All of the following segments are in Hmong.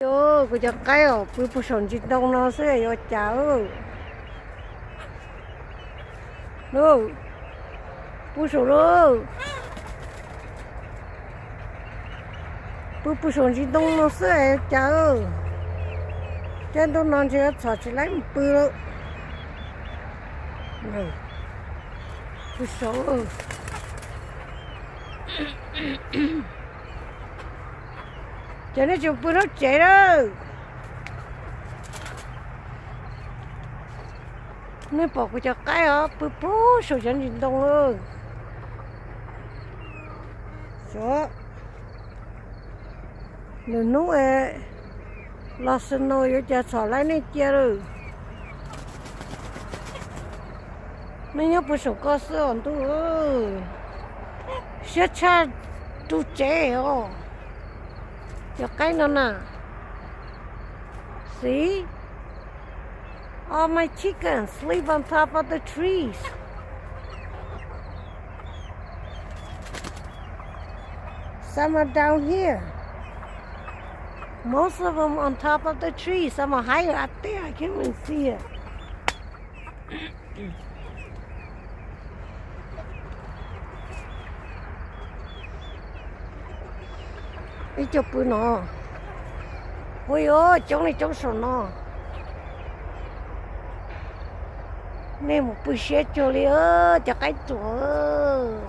Yus, kuv cov qaib os, pw puag saum ntsis ntoo no xwb yuav ua cas? Lauj, pw saum lauj, pw puag saum ntsis ntoo no xwb yuav cas? Cov ntoo no ntshe yuav txhom tsis laib mus pw lawm. Pw saud. Ces nej tseem pw lub tsev lawm. Nej pom kuv cov qaib os, pw puag saum cov ntsis ntoo lawm. Xyov lwm hnub es los snow yuav cas txhom laib nej cia lawm. Nej nyob puag saum ko xwb os ntuj. Siab tshaj ru tsev os. Cov qaib no na. See? All my chickens sleep on top of the trees. Some are down here. Most of them on top of the trees. Some are higher up there. I can't even see it. Ib co pw no. Ua yuav coob li coob saum no. Nej mus pw siab cuag li cov qaib ruam.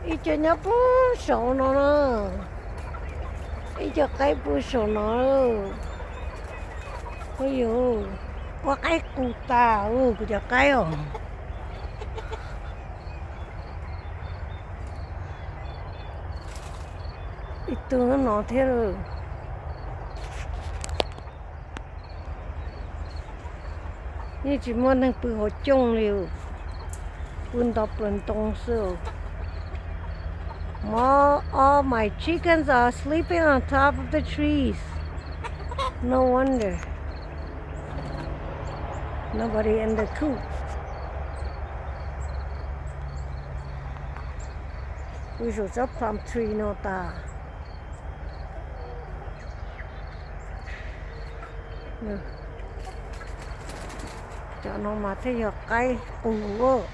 Ib co nyob puag saum no na. Ib co qaib pw saum no. Ua yuav, ua qaib qus tas kuv cov qaib os. Ib tug no thiab. Yeej tsis muaj neeg pw hauv cooj li. Pw nto plaws ntoo xwb. All my chickens are sleeping on top of the trees. No wonder nobody in the coop. Pw saum tsob plum tree no tas. Cov no mas thiaj yog qaib qus.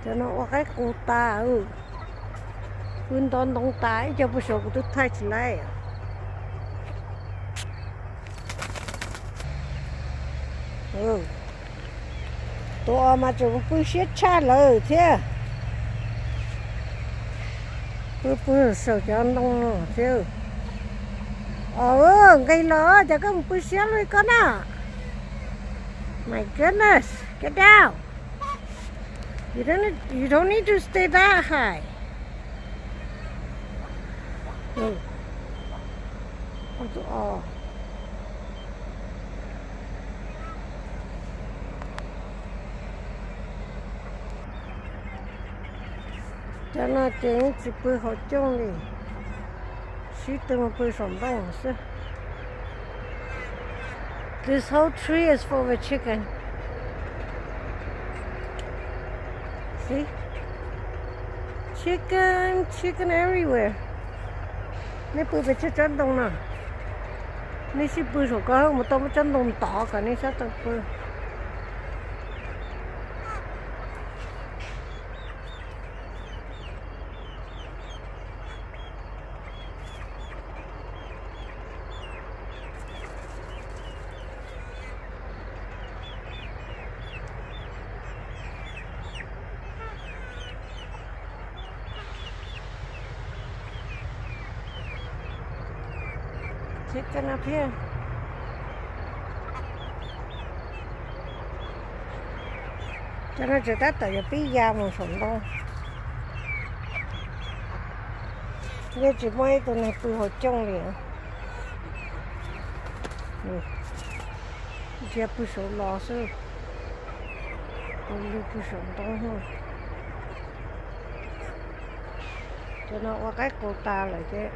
Cov no ua qaib qus tas. Pw nto ntoo tas, ib co pw saud kuv twb thaij tsis laib. Tus os mas tseem pw siab tshaj lawm thiab. Pw pw saum cov ntoo no thiab. Os, nqis los, cas koj mus pw siab li koj na. My goodness, get down. You don't need, you don't need to stay that high. Cov no ces yeej tsis pw hauv cooj li, sib tw mus pw saum ntoo xwb. This whole tree is full of chicken. See? Chicken, chicken everywhere. Nej pw pes tsawg tsob ntoo no? Nej sib pw saum ko mus tau muab tsob ntoo ntov kom nej sab tau pw. Chicken up here. Cov no tseem tab tom yuav pib ya mus saum ntoo. Yeej tsis muaj ib tug neeg pw hauv cooj li. Nrhiav pw saud los xwb. Tus lug pw saum ntoo. Cov no ua qaib qus tas lawm ces